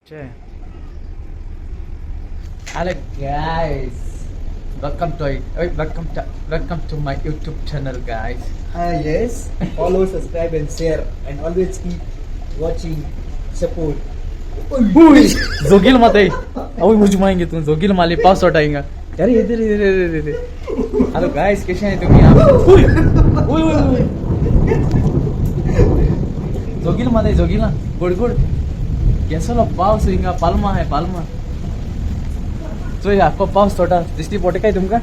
Hello guys, welcome to welcome to my YouTube channel, guys. Yes, follow, subscribe and share and always keep watching, support. जोगील माते अवय मुझ माएंगे तुम जोगील माले pass हटाएंगा. अरे इधर इधर इधर इधर. हेलो गाइस, कैसे हैं तुम्ही? आप उय उय उय उय जोगील माते जोगील ना गोड गोड केसलो पावस हिंगा पालमा आहे पालमा. चोय आख्खो पावस थोडा दिसती पोटे काय तुमका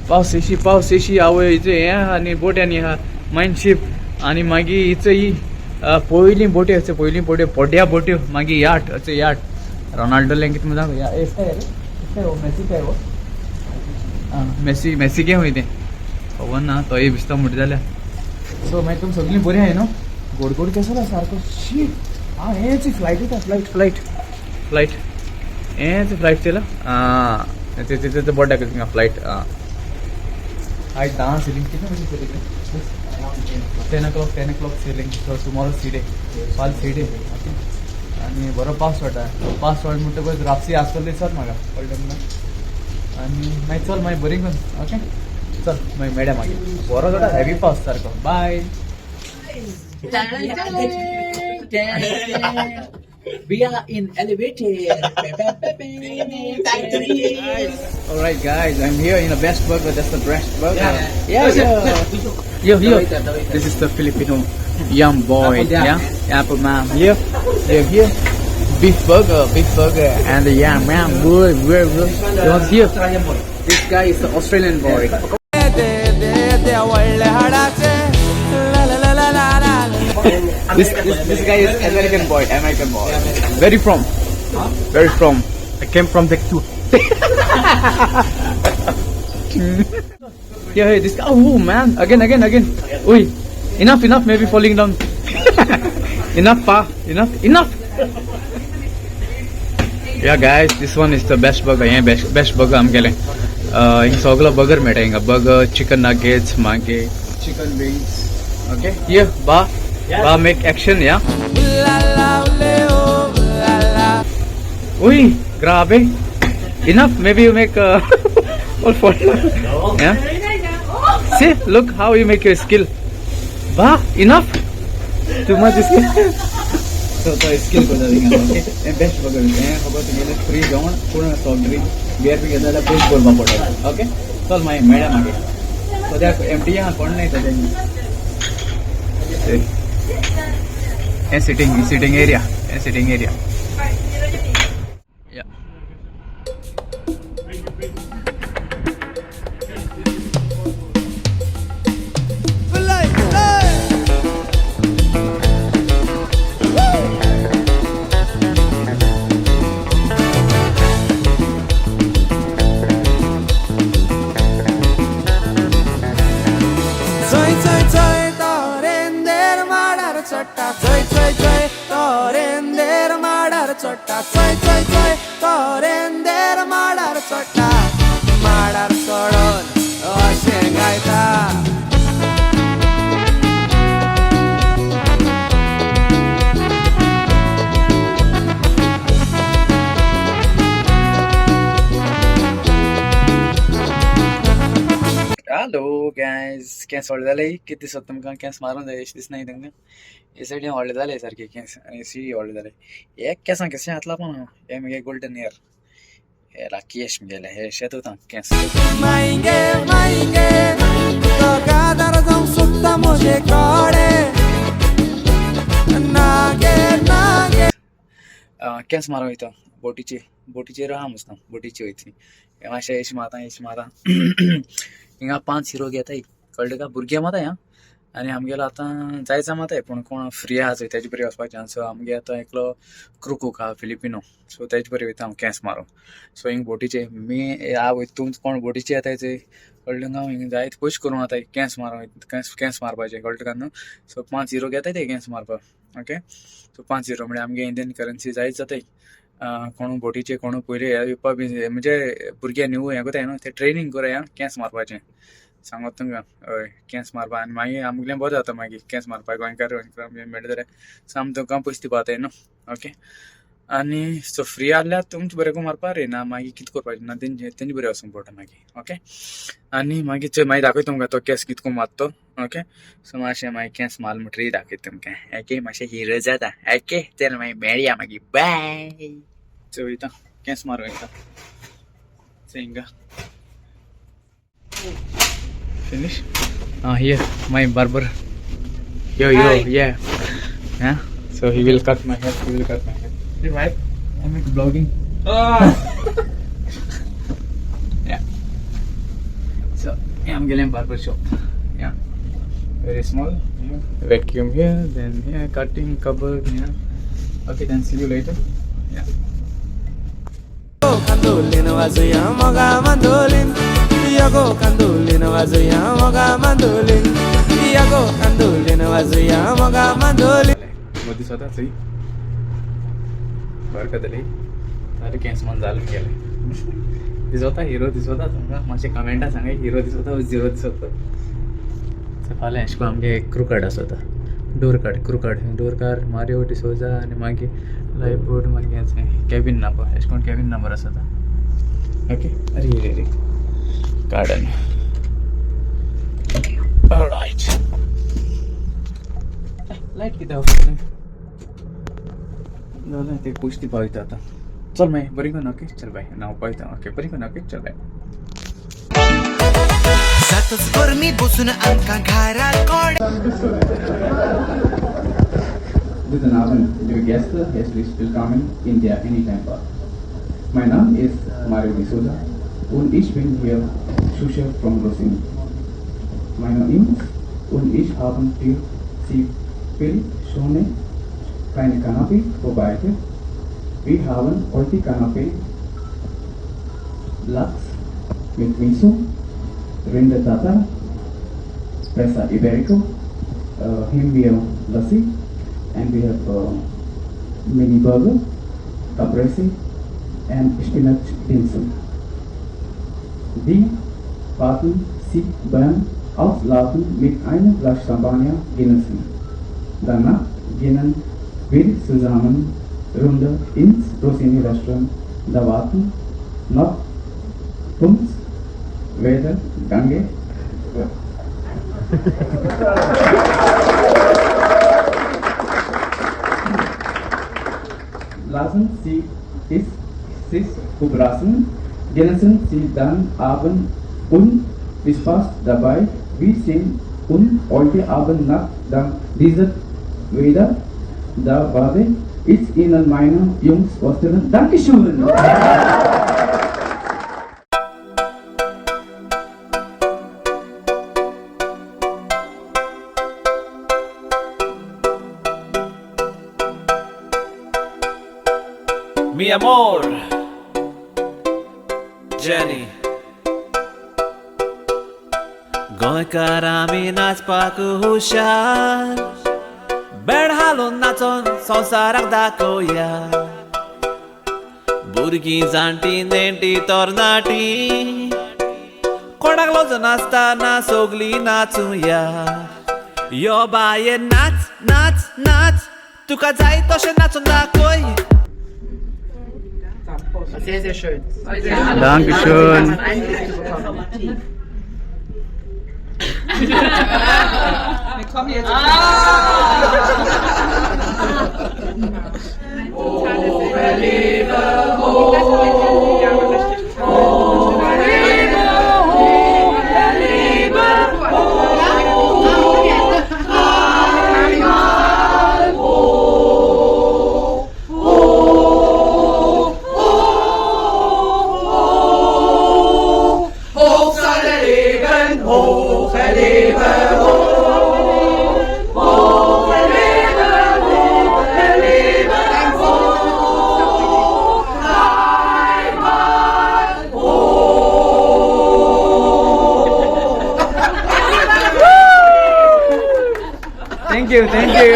पावस येशी पावस येशी आवय हिचो हें आहा आनी बोट आनी आहा मायन शीप आनी मागीर हिचो ही पयलीं बोट्यो अशे पयलीं बोट्यो पोड्या बोट्यो मागीर याट अशे याट रोनाल्डो कितें म्हणटा या काय रे काय हो मेसी काय हो आं मेसी मेसी गे खंय तें खबर ना तोय दिसता मोठे जाल्या. सो मागीर तुमी सगळीं बरीं आहाय न्हू. गोड गोड केसो सारको शी आं हेंच फ्लायट येता फ्लायट फ्लायट फ्लायट हेंच फ्लायट चेला आं ते बोट दाखयता थिंगा फ्लायट. आं आयज 10 सिलिंग कितले बजे ceiling 10 o'clock 10 o'clock sailing. So tomorrow sea day फाल सी डे. ओके आनी बरो पावस पडटा पावस पडलो म्हणटकच रापसी आसतलो दिसत म्हाका कळ्ळें तुमकां. आनी मागीर चल मागीर बरी कर. ओके चल मागीर मेळया मागीर. बरो जाता हेवी पावस सारको. बाय. We are in elevator. All right, guys, I'm here in the best burger. That's the best burger. Yeah. Yeah, yeah. Yo, yo. This is the Filipino yum boy. Apple. Yeah, apple man. Here, here, here. Beef burger, and the yam, yam, good, good, good. You want here? This guy is the Australian boy. This guy is American boy, American boy. Where you from? Where you from? I came from deck 2. Yeah, hey, this guy. Oh man, again, again, again. Oi, enough, enough. Maybe falling down. Enough, pa. Enough, enough. Yeah, guys, this one is the best burger. Yeah, best, best burger आमगेले. हिंग सगळो burger मेळटा हिंगा. Burger, chicken nuggets, मागे chicken wings. Okay, here, ba, ba make action, yeah. Uy, grabe. Enough, maybe you make all four. Yeah. See, look how you make your skill. Ba, enough. Too much skill. So तो skill करता थिंगा. Okay, हें best burger. हें खबर तुगेलें free जेवण पूण soft drink beer बी घेता जाल्यार पयशे भरपा पडटा. ओके, चल मागीर मेळया मागीर. सद्याक एमटी आहा कोण नाही सद्याक. हें सिटींग सिटींग एरिया हें सिटींग एरिया. Yeah. चोय चोय चोय तोरेंदेर माडार चडटा चोय चोय चोय तोरेंदेर माडार चडटा चोय चोय चोय तोरेंदेर माडार चडटा माडार चडोन अशें गायता. हॅलो गायज, केंस व्हडले जाले कितें दिसता तुमकां? केंस मारूंक जाय अशें दिसना तुमकां? हे सायडीन व्हडले जाले सारके केंस आनी सी व्हडले जाले. एक केंसां केशें घातलां पण हे मुगे गोल्डन हेयर हे राकेश मुगेले हे शेत वता केंस. मायगे मायगे तो कादार जावंक सोदता म्हजे कडेन नागे नागे. केंस मारूंक वयता बोटीचे बोटीचेर आहा मुसता बोटीचे वयता हे मातशें एश मारता एश मारता. हिंगा 5 हिरो घेताय कळ्ळें का? भुरगे माताय आं. आनी आमगेलो आतां जायचा माताय पूण कोण फ्री आहा चोय तेजे बरी वचपाचें. सो आमगे आतां एकलो क्रुकूक आहा फिलिपिनो सो तेजे बरी वयता हांव केंस मारूंक. सो हिंग बोटीचे मी हांव वयता तुम कोण बोटीचे येताय चोय कळ्ळें तुमकां? हिंग जायत पयशे करूंक वताय केंस मारूंक केंस केंस मारपाचें कळ्ळें तुका न्हू. सो 5 हिरो घेताय ते केंस मारपाक. ओके, सो 5 हिरो म्हळ्यार आमगे इंडियन करन्सी जायत जाताय. कोण बोटीचे कोण पयलीं हे येवपा बी म्हणजे भुरगे न्यू हें कोताय न्हू ते ट्रेनींग करया केंस मारपाचें सांगत तुमकां. हय केंस मारपा आनी मागीर आमगेलें बरें जाता मागीर केंस मारपाक गोंयकार गोंयकार मेळटा जाल्यार. सो आमी तुमकां पयशे दिवपा जाताय न्हू. ओके. आनी सो फ्री आहल्यार तुमचे बरें मारपा रे ना मागीर कितें करपाचें ना तेंचे तेंचे बरें वचूंक पडटा मागीर ओके. आनी मागीर चोय मागीर दाखयता तुमकां तो केंस कितको मारता तो ओके. सो मातशें मागीर केंस मारले म्हणटरीर दाखयता तुमकां ओके. मातशें हिरो जाता ओके. चल मागीर मेळया मागीर बाय. चोय वयता केंस मारूं वयता चोय हिंगा finish. Here my barber. Yo yo. Hi. Yeah. Yeah. So he will cut my hair. He will cut my hair. Hey, wife, I make vlogging. Yeah. So yeah, I'm getting barber shop. Yeah. Very small. Yeah. Vacuum here, then here cutting cupboard. Yeah. Okay, then see you later. Yeah. Kandolin वाजोया मोगा mandolin yago kandolin वाजोया मोगा mandolin yago kandolin वाजोया मोगा mandolin. मदीं स्वता थंय बरें खातली सारकें केंस मन जालें गेलें दिसता हिरो दिसता तुमकां मातशें कमेंटा सांगाय हिरो दिसता झिरो दिसता. फाल्यां अशें करून आमगे क्रू कार्ड आसता door card crew card door card Mario D'Souza आनी मागीर लायफ बोट मागीर कॅबीन नंबर अशें करून कॅबीन नंबर आसता ओके. अरे रे रे गार्डन रायट लायट कित्याक ऑफ जालें जालें ते कुश्ती पावयता आतां. चल मागीर बरी करून ओके चल बाय हांव पावयता ओके बरी करून ओके चल बाय. जातच गरमी बसून आमकां घरा code. Guten Abend, liebe Gäste, herzlich willkommen in der Anytime Bar. Mein Name ist Mario de Souza und ich bin hier Sous-Chef from Rossini. Meine Jungs und ich haben für Sie viel schöne kleine Kanapé vorbereitet. Wir haben heute Kanapé Lachs mit Miso, Rinder Tatar, Presa Iberico, Himbeer Lassi, and we have mini burger, caprese, and spinach dim. Wir warten Sie beim Auslaufen mit einem Glas Champagner genießen. Danach gehen wir zusammen runter ins Rossini Restaurant. Da warten noch 5 weitere Gänge. Lassen Sie es sich überraschen. Genießen Sie dann Abend und viel Spaß dabei. Wir sehen uns heute Abend nach dieser wieder. Da werde ich Ihnen meine Jungs vorstellen. Dankeschön! Mi amor, Jenny. गोंयकार आमी नाचपाक हुशार bed हालून नाचोन संवसाराक दाखोवया भुरगीं जाणटी नेणटी तरणाटी कोणाक लज नासतना सगलीं नाचुया यो बाये नाच नाच नाच तुका जाय तशें नाचून दाखय. Sehr, sehr schön. Dankeschön. Wir kommen jetzt. Thank you, thank you.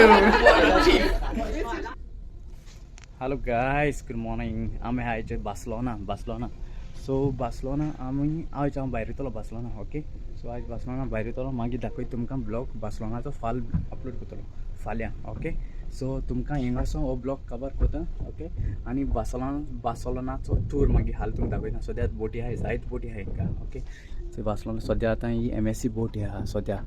Hello guys, good morning. आमी आयज बार्सेलोना बार्सेलोना. सो बार्सेलोना आमी आयज हांव भायर वयतलो बार्सेलोना ओके. सो आयज बार्सेलोना भायर वयतलो मागीर दाखयता तुमकां ब्लॉग बार्सेलोनाचो फाल अपलोड करतलो फाल्यां ओके. सो तुमकां हिंगासून हो ब्लॉग कवर करता ओके. आनी बार्सोलोना बार्सोलोनाचो टूर मागीर हाल तुमकां दाखयता. सद्या बोटी आहाय, जायत बोटी आहाय हिंगा. ओके, सो बार्सलोना सद्या आतां ही एमएससी बोट आहा सद्या.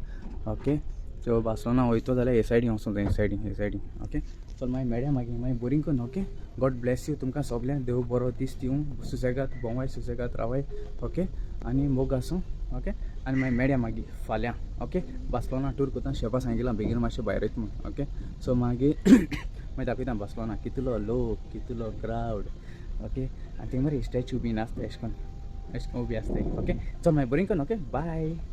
ओके, सो बार्सलोना वयतो जाल्यार हे सायडीन वचूंक जाय, हे सायडीन, हे सायडीन. ओके, चल मागीर मेळया मागीर, मागीर बरीं करून. Okay, God Blaise you. तुमकां सगल्यांक देव बरो दीस दिवं. सुसेगाद भोंवाय, सुसेगाद रावाय. ओके, आनी मोग आसूं. ओके, आनी मागीर मेळया मागीर फाल्यां. ओके, बार्सलोना टूर करता. शेफा सांगिलां बेगीन मातशें भायर वयता म्हूण. ओके, सो मागीर मागीर दाखयता बार्सलोना कितलो लोक, कितलो क्रावड. ओके, आनी थिंग मरे स्टॅच्यू बीन आसता, एशें कोन्न एशें कोन्न उबी आसताय. ओके, चल मागीर बरीं करून. Okay, bye.